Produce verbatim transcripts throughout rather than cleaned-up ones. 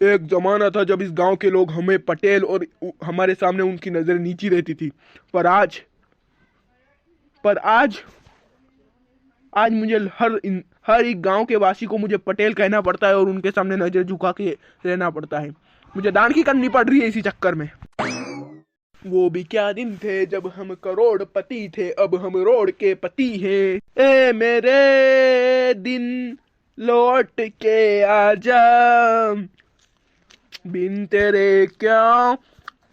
एक जमाना था जब इस गांव के लोग हमें पटेल और उ-, हमारे सामने उनकी नजर नीची रहती थी, पर आज, पर आज, आज मुझे हर इन, हर एक गांव के वासी को मुझे पटेल कहना पड़ता है और उनके सामने नजर झुका के रहना पड़ता है। मुझे दानकी करनी पड़ रही है इसी चक्कर में। वो भी क्या दिन थे जब हम करोड़पति थे, अब हम रोड के पति हैं। ए मेरे दिन, लौट के आजा, बिन तेरे क्या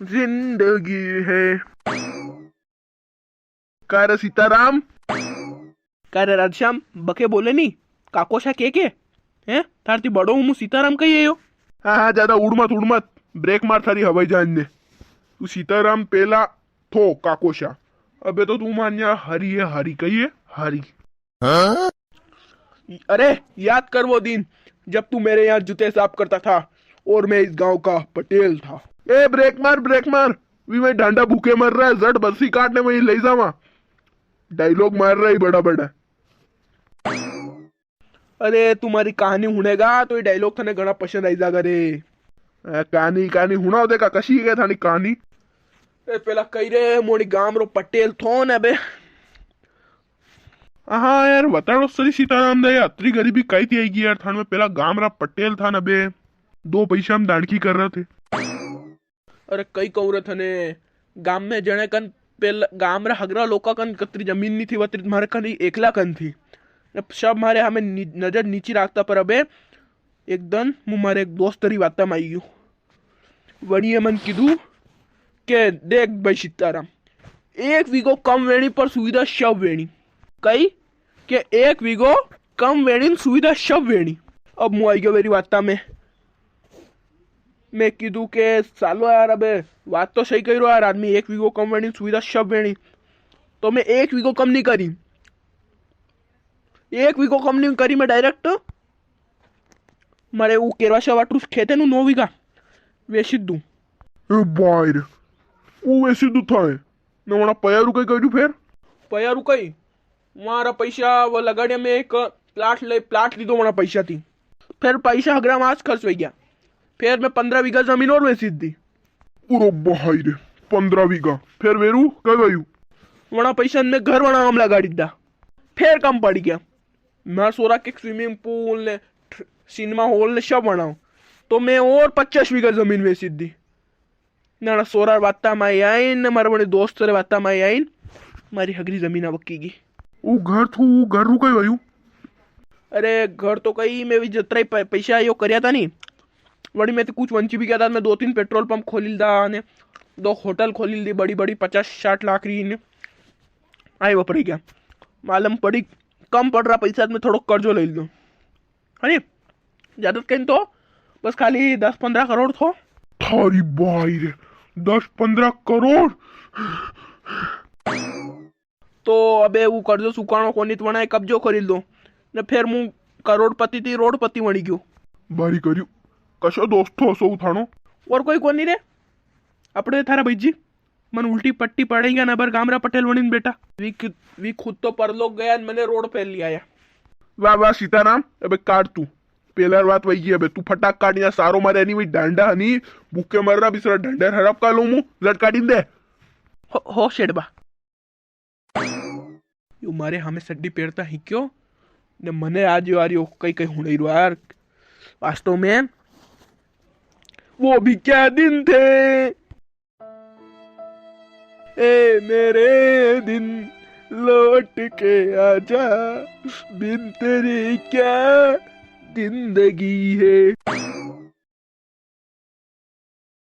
जिंदगी है। का रे सीताराम? का रे राधेश्याम, बके बोले नी, काकोशा के के? हैं? थारती बड़ो हूँ, मु सीताराम कही है यो। हाँ, हाँ, ज्यादा उड़ मत, उड़ मत। ब्रेक मार थारी हवाई जहाज ने। तू सीताराम पेला थो काकोशा। अबे तो तू मान्या हरी है, हरी कही है, हरी। अरे, याद कर वो दिन जब तू मेरे यहाँ जूते साफ करता था और मैं इस गांव का पटेल था। ए, ब्रेक मार, ब्रेक मार। वी मैं ढांडा भूखे मर रहा है, जट बरसी काटने वहीं ले जावा। डायलॉग मार रहा है बड़ा बड़ा। अरे, तू मारी कहानी हुणेगा तो ये डायलॉग थने घणा पसंद आई जागा रे। ए, कहानी, कहानी हुणाओ देखा, कशी है थानी कहानी? ए, पेला कही रे, मोड़ी गाम रो पटेल थो ने बे। हाँ यार, बताड़ो सरी सीताराम दा, अतरी गरीबी काई थी आईगी यार, थान में पेला गाम रा पटेल था ना बे, दो पैसा हम दानकी कर रहे थे। अरे कई कहूँ रे थने, गाम में जने कन पेला, गाम रा हगरा लोका कन कतरी जमीन नी थी, वतरी मारे कन ही एकला कन थी। अब सब मारे हमें नि-, नजर नीची राखता, पर अबे एकदम मु मारे एक दोस्त री वाता में आई गयो। वणिये मन कीधु के देख भाई सीताराम, एक वीघो कम वेणी पर सुविधा सब वेणी। कई के एक वीघो कम वेणी न सुविधा सब वेणी। अब मु आई गयो वेरी वाता में। मैं कीधु के सालो यार, अबे बात तो सही कही रो यार, आदमी एक वीघो कम वेणी न सुविधा सब वेणी, तो मैं एक वीघो कम नी करी, एक वीघो कम नी करी, मैं डायरेक्ट मारे ऊ केरवाशा वाटरू खेते नु नौ वीघा वेसी दूं। ए भाई रे, ऊ वेसी दू थाए। ने वणा पया रू कई कर्यु फेर? पया रू कई? मारा पैसा वो लगाड़िया में एक प्लाट ले, प्लाट लीधो वणा पैसा थी। फेर पैसा हगरा मास खर्च हो गया। फेर मैं पन्द्रह वीघा जमीन और वेसी दी। उरो भाई रे, पन्द्रह वीघा। फेर वेरू कई वयु? वणा पैसा में घर वणावा में लगाड़ी दा। फेर कम पड़ गया। मारा सोरा के स्विमिंग पूल ने, सिनेमा हॉल ने सब बनाओ, तो मैं और पचास वीघा जमीन वेसी दी। नाना सोरा वाता माई आई ने, मारे बड़े दोस्त रे वाता माई आई ने, मारी हगरी जमीन वकी गई। ऊ घर थू, ऊ घर रू कई वयू? अरे घर तो कई, मैं भी जतरा ही प-, पैसा यो कर्या था नी, वणी में तो कुछ वंची भी गया था। मैं दो तीन पेट्रोल पंप खोली दा ने दो होटल खोली दी बड़ी बड़ी, पचास साठ लाख री ने। आई वपरी गया, मालूम पड़ी कम पड़ रहा पैसा, मैं थोड़ो कर्जो ले लो। अरे ज्यादा तो कहीं तो बस खाली दस पन्द्रह करोड़ थो। थारी बाई रे, दस पन्द्रह करोड़? तो अबे वो कर्जो सुकाणो कोनी तो वणाए कब्जो करी लो, ने फेर मु करोड़पति थी रोडपति वणी गयो। भारी कर्यु। कशो दोस्त थो असो थानो? और कोई कोनी रे, अपने थारा भाई जी। मन उल्टी पट्टी पड़ेगा ना, बर गामरा पटेल वणीन बेटा। वी खु-, वी खुद तो परलोक गया न मने रोड पे ले आया। वाह, वाह, सीताराम, अबे काट तू। पेलार बात वही है, अबे तू फटाक काट, या सारो मारे नी, वही डांडा हनी, भूखे मर रहा, बिसरा डांडा हड़प का लो मु, लटकाड़ी दे। हो, हो, शेडबा। यो मारे हमें सड्डी पेरता ही क्यों? ने मने आज यो आ रही हो, कई कई हुणई रो यार। वास्तव में, वो भी क्या दिन थे। ए मेरे दिन, लौट के आजा, बिन तेरे क्या जिंदगी है।